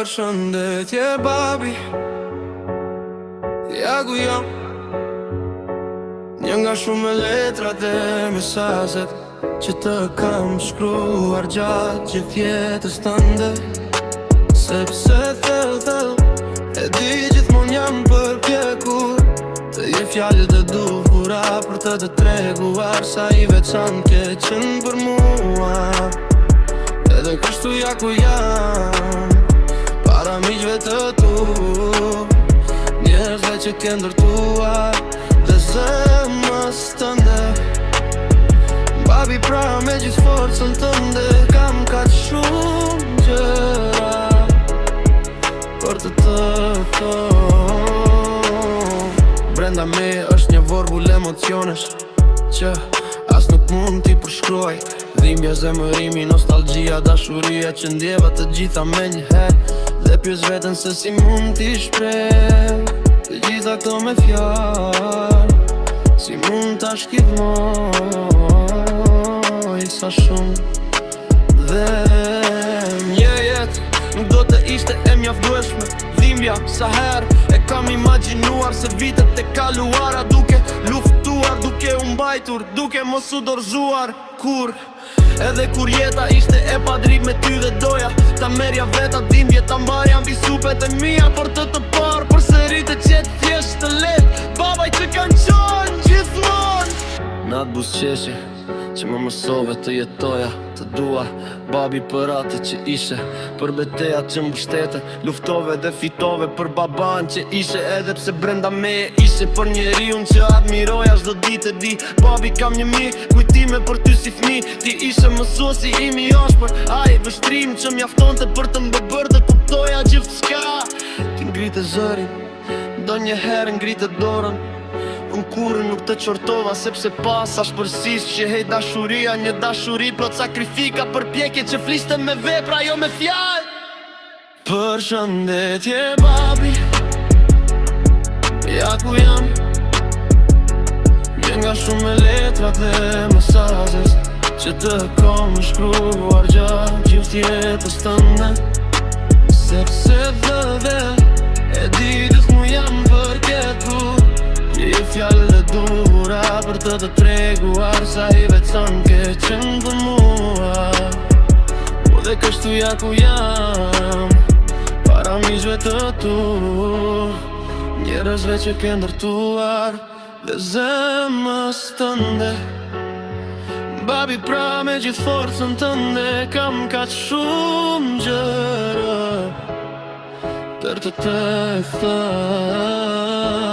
Përshëndetje babi Ja ku jam Një nga shumë letrat dhe mesazhet Që të kam shkruar gjatë gjithë jetës tënde Sepse thellë thellë E di gjithmonë jam përpjekur Të gjej fjalët e duhura për të të treguar Sa i veçantë ke qenë për mua Edhe kështu ja ku jam Para miqve të tu Njerëzve që ke ndërtuar Dhe zemrës tënde Babi pra me gjithë forcën tënde Kam kaq shumë gjëra Për të të thonë Brenda meje është një vorbull emocionesh Që as nuk mund t'i përshkruaj Dhimbja, zemërimi, nostalgjia, dashuria Që ndjeva të gjitha me njëherë Dhe pyes veten se si mund t'i shpreh Të gjitha këto me fjalë Si mund ta shkidhmoj Sa shumë Dhe një jetë nuk do të ishte e mjaftueshme Dhimbja sa herë e kam imagjinuar se vitet e kaluara Duke luftuar, duke u mbajtur, duke mos u dorëzuar Kur, edhe kur jeta ishte e padrejtë me ty dhe doja Ta merrja vetë atë dhimbje, ta mbaja mbi supet e mia Për të të parë, përsëri të qetë thjesht të lehtë Babaj që kanë qenë gjithmonë Me atë buzëqeshje që më mësove të jetoja Të dua, babi për atë që ishe Për betejat që mbështete Luftove dhe fitove për baban që ishe Edhe pse brenda meje ishe Për njeriun që admiroja çdo ditë e di Babi kam një mijë kujtime për ty si fmi Ti ishe mësuesi im i ashpër Ai vështrim që mjaftonte për të më bërë të kuptoja gjithçka Ti ngrite zërin, ndonjëherë ngrite dorën Unë kurrë nuk të qortova sepse pas ashpërsisë Shihej dashuria, një dashuri plot sakrifika Përpjekje që fliste me vepra, jo me fjalë Përshëndetje babi Ja ku jam Një nga shumë letrat dhe mesazhet Që të kom shkruar gjatë gjithë jetës tënde Sepse dhe dhe E di gjithmonë jam përpjekur Një fjalë e duhura për të të treguar Sa i veçantë ke qenë për mua Po dhe kështu ja ku jam Para miqve të tu Njerëzve që ke ndërtuar Dhe zemrës tënde Babi pra me gjithë forcën tënde Kam kaq shumë gjëra Për të të thënë.